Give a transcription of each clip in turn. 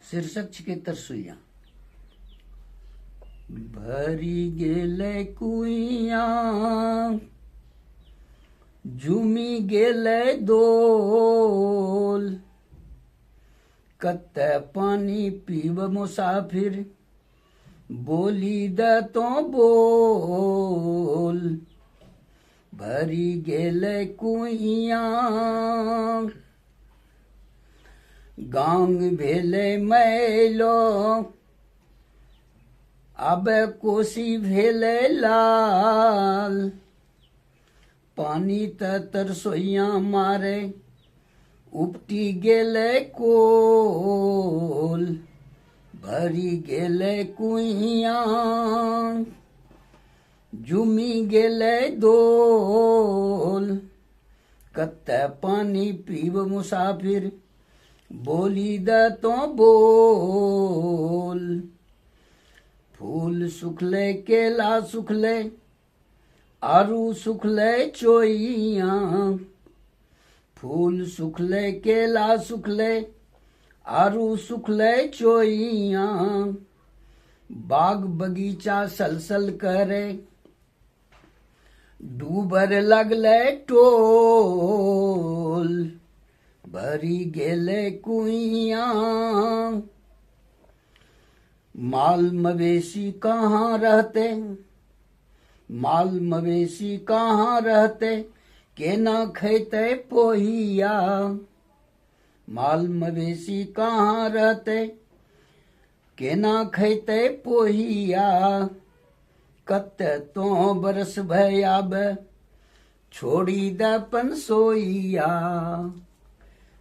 शीर्षक छिकै तरसुइया। भरि गेलै कुइया, जुमि गेलै दोल, कते पानि पीब मुसाफिर, बोली दे तो बोल। भरि गेलै कुइया, गांग भेलै मैलो, आब कोसी भेलै लाल, पानि तऽ तरसोइया मारे, उपटि गेलै कोल। भरि गेलै कुइया, जुमि गेलै दोल, कते पानि पीब मुसाफिर, बोली दे तो बोल। फूल सुखलै, केला सुखलै, आरू सुखलै चोइया, फूल सुखलै, केला सुखलै, आरू सुखलै चोइया, बाग बगीचा सलसल करे, डूबर लगलै टोल। भरि गेलै कुइया, माल मवेशी कहाँ रहते, माल मवेशी कहाँ रहते, केना खैतै पोहिया, माल मवेशी कहाँ रहते, केना खैतै पोहिया, कते तो बरस भय आबे, छोड़ी दे पनसोइया,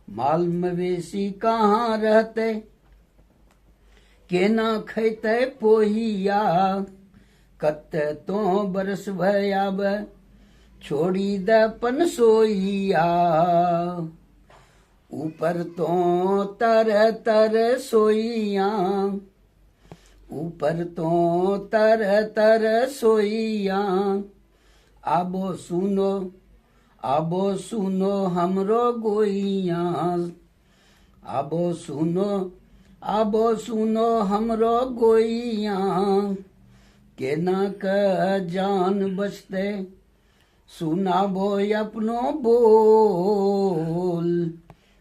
माल मवेशी कहाँ रहते, केना खैतै पोहिया, कते तो बरस भय आबे, छोड़ी दे पनसोइया। ऊपर तो तर तर सोइया, ऊपर तो तर तर सोइया, आबो सुनो, आबो सुनो हमरो गोइया, आबो सुनो, आबो सुनो हमरो गोइया, केना के जान बचते, सुनाबो अपनो बोल।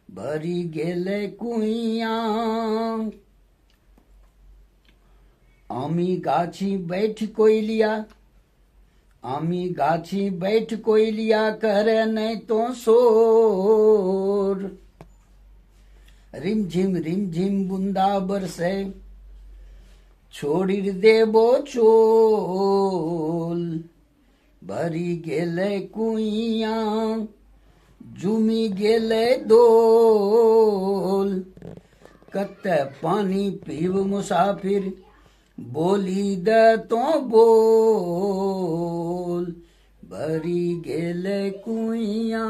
भरि गेलै कुइया, आमी गाछी बैठ कोइलिया, आमी गाछी बैठ कोइलिया, करे नहीं तो शोर, रिमझिम रिमझिम बुंदा बरसे, छोड़ी देबो चोल। भरि गेलै कुइया, जुमि गेलै दोल, कते पानि पीब मुसाफिर, बोली दे तो बोल। भरि गेलै कुइया।